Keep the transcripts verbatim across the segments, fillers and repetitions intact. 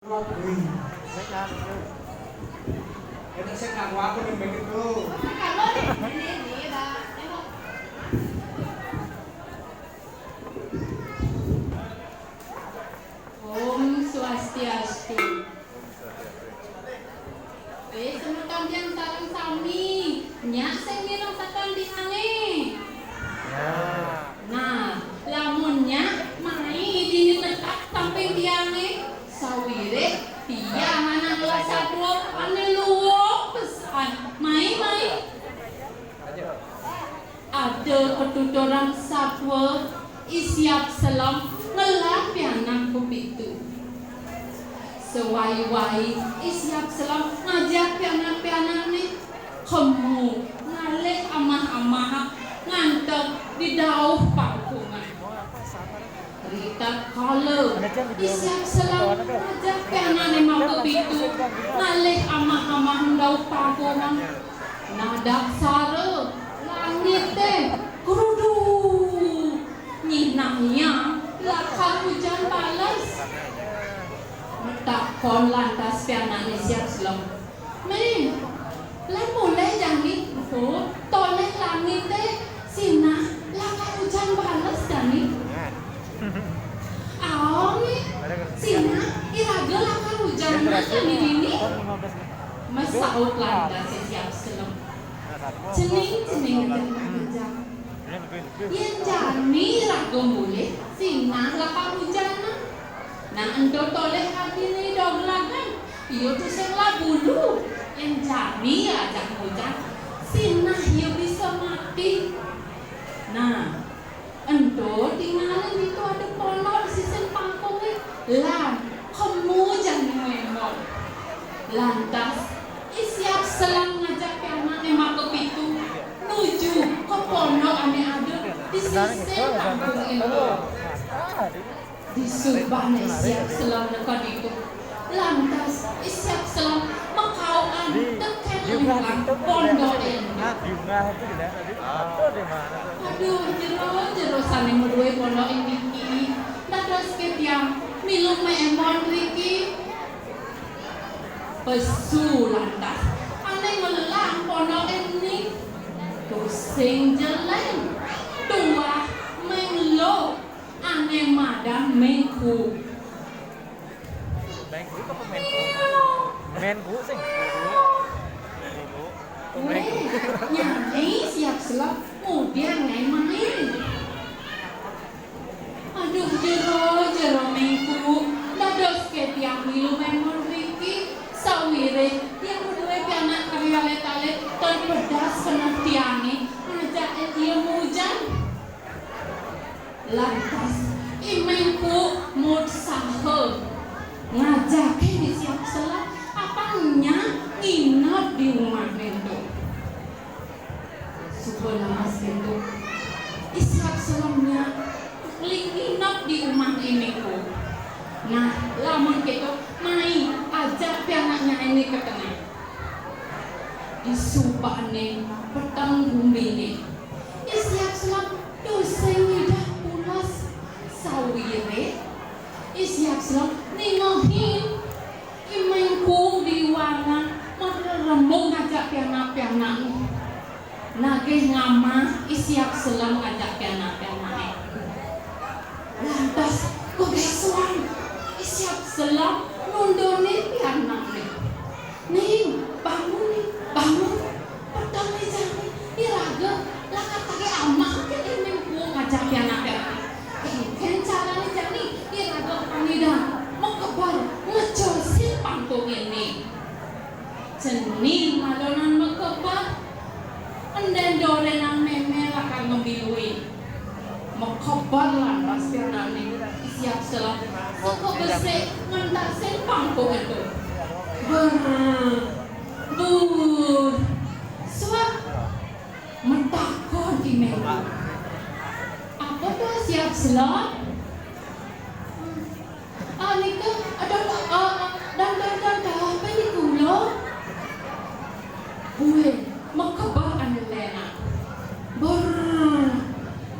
Wih. Enak sih, ngaku aku nih begitu. Om Swastiastu. Eh, semeton tiang sareng sami, nyak sing mireng setan tiangé. Nah, lamun nyak mai dini nekap samping tiangé, sawiréh tiang anak ngelah satua ané luung pesan. Mai, mai. Ada ketuturan satua, I Siap Selem ngelah pianak pepitu. Sewai-wai I Siap Selem ngajak pianak-pianakné kemu ngalih amah-amah nganteg di dauh pangkungan. Ritatkala I Siap Selem ngajak pianakné makapitu ngalih amah-amah dauh pangkungan, nadaksara langité grudu nyinahang lakar ujan bales. Matakon lantas pianakné Siap Selem. Mé, lan mulih jani, Mpok, toléh langité sinah lakar ujan bales jani. Aon, Mé, sinah iraga lakar ujan jani dini. Masaut lantas I Siap Selem. Cening, cening, ngajak. Yén jani raga mulih, sinah lakar ujan. Nah, ento toléh adiné doglagan, ia tusing labulu. Yén jani ajak ujan, sinah ia bisa mati. Nah, ento tingalin ditu ada pondok di sisin pangkungé, lan kemu jani mémon. Lantas, I Siap Selem ngajak pianakné makapitu nuju ka pondok ané ada di sisin pangkung ento. Disubané I Siap Selem neked ditu, lantas I Siap Selem makaukan tekén lintang pondoké ento. Aduh, jero-jero sané madué pondoké niki, dados ké tiang milu mémon riki. Pesu lantas ané ngelah pondoké ento. Tusing jeléng, tuah ménglo, ané madan Méngku. Méngku apa Méngku? Méngku sing. Wéh, nyai Siap Selem, ngudiang nyai mai. Aduh, jero, jero Méngku, dados ké tiang milu mémon riki, sawiréh tiang madué pianak kari alit-alit, tur pedas keneh tiangé, ngajak ia mujan. Lantas, I Méngku maut saha ngajakin I Siap Selem, apang nyak nginep di umahné ento. Suba lemas kéto, I Siap Selem nyak nginep di umah I Méngku. Nah, lamun kéto, mai ajak pianak nyainé ka tengah. Disubané peteng gumbiné, I Siap Selem tusing ngidah pules, sawiréh I Siap Selem ningehin I Méngku di wanang marerembug ngajak pianak-pianakné. Nagih ngamah I Siap Selem ngajak pianak-pianakné. Lantas gegésuan I Siap Selem nundunin pianakné. "Ning, bangun, Ning, bangun. Peteng né jani, iraga lakar tagih amah ké I Méngku ngajak pianak-pianakné. Kénkén carané jani iraga pang nyidang makeber ngejosin pangkungé, Ning." Cening malonan makeber, endén dorénan mémé lakar ngembiluin. Makeber lantas pianakné I Siap Selem, saka besik ngentasin pangkung ento. Ber, bur, suak. Matakon I Méngku. "Apa to, Siap Selem?" "Ah, nika, aduh, ah, ah, dan, dan, dan, dah apa ni kula?" Buin, makeber ané léna. Bur,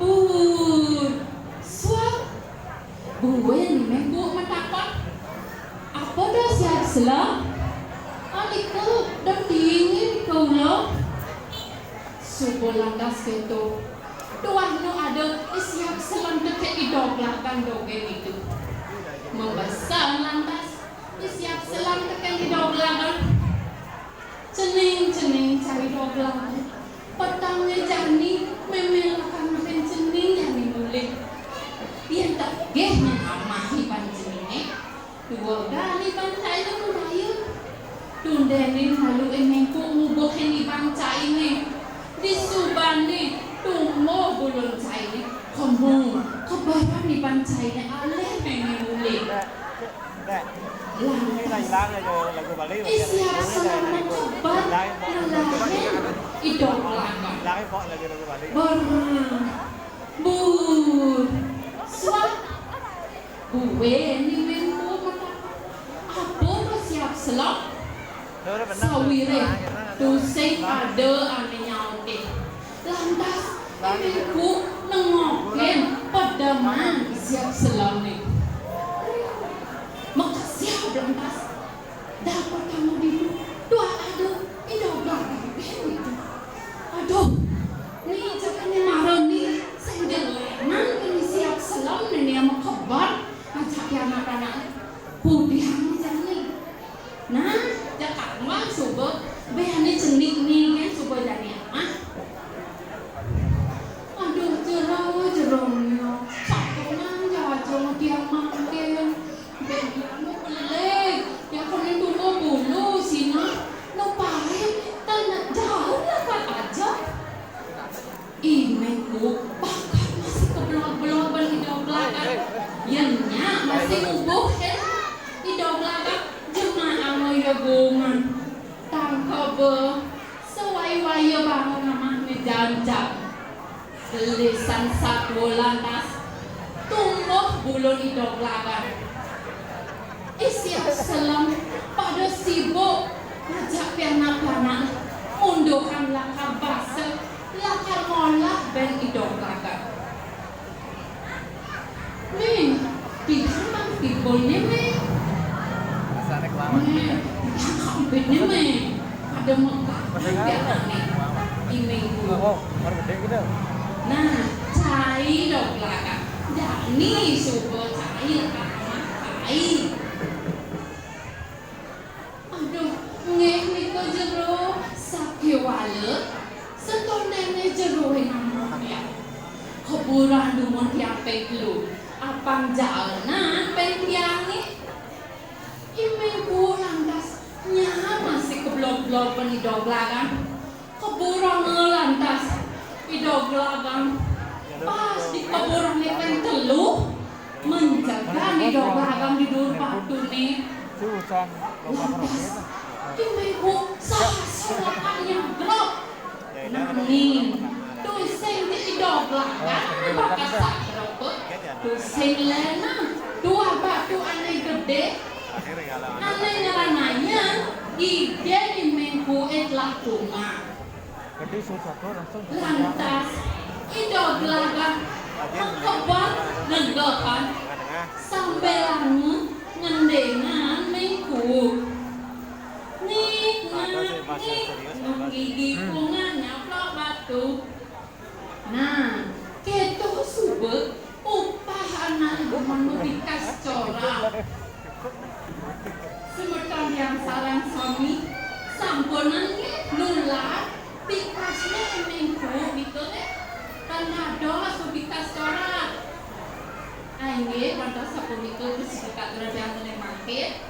bur, suak. Buin I Méngku matakon. "Apa to, Selem? Anika, dong dingin kaula. Suba lantas kéto. Tuah nu ada I Siap Selem tekén I Doglagan dogén ditu. Mabesan lantas I Siap Selem tekén I Doglagan. Cening-cening cai I Doglagan. Petengé jani mémé lakar matiin cening jani mulih. Yén tegeh ngamah iban ceningé, dua gali iban cainé budaya. Tundéné malu I Méng Kuk ngubuhin iban cainé. Disubané tumbuh bulun cainé. Kemu, keberan iban cainé alih mémé mulih. Lantas, I Siap Selem makebet nelahin I Doglagan. Ber, bur, suak. Buin I Méng Kuk matakon, "Apa I Siap Selem?" Sawiréh tusing ada ané nyautin. Lantas I Méng Kuk nengokin pedeman I Siap Selemné. Makesiab lantas. Dapet tamu ditu, tuah ada I Doglagan ditu. Aduh, né jagané mara né, sing ja lénan kén I Siap Selem né, né makebet ngajak pianak-pianak. Kudiang jani. Nah, ja kangguang suba, bé ané cenik né kén suba jani amah. Aduh, jero, jero nyak. Sapunan ja aja ngudiang mangkin. Bé anu peleg, ya koné tunggu bulu sina. Nu paling tan jauh lakar aja. I Méng Kuk bakat masih keblog-blog ban I Doglagan. Yén nyak masih ngubuhin I Doglagan, jemaah ngoyogoma. Tangkeba sawai-wai baang ngamah ngéjan-jan. Gelisan satua lantas tumbuh bulun I Doglagan. I Siap Selem pada sibuk ngajak pianak-pianak munduhang lakar basa, lakar ngolah bén I Doglagan. Méng, tiang bang timbul né, Méng. Méng, tiang kambing né, Méng. Pada megah tiang né. Di Méng. Oh, baru gedé gitu. Nah, cai Doglagan. Jani suba cai lakar amah cai. Aduh, nggih nika jero, sakéwala setondéné jero ngamah ya. Keburan dumun tiang ping telu, apang jaenan bén tiangé. I Méng Kuk lantas nyak masih keblog-blog ban I Doglagan. Keburan lantas I Doglagan. Pas di keburan ping telu, menjegan I Doglagan di duur batuné. Lantas, I Méng Kuk sahasa lakar nyegrok. Nanging, tusing di I Doglagan bakat sagrok. Tusing lénan, tuah batu ané gedé. Ané ngranayang, igén I Méng Kuk telah tungak. Lantas, I Doglagan makebet ngegehan sambilanga ngendingang Méng Kuk. Ngik, ngak, ngik, nung gigi pungan nyaplok batu. Nah, kéto suba upah anak ibu manu bikas corak. Semeton tiang sareng sami, sampunang nggih nular bikasné I Méng Kuk nika nggih. Tan dados bikas corak. Ah, inggih, wantah sapunika prasida katuran tiang malih mangkin.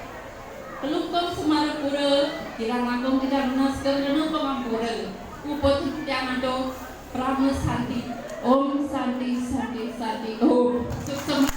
Klungkung Semarapura, kirang langkung kirang nunas karana pangampura. Puput tiang antuk Parama Santi. Om Santi, Santi, Santi, Om. Suksma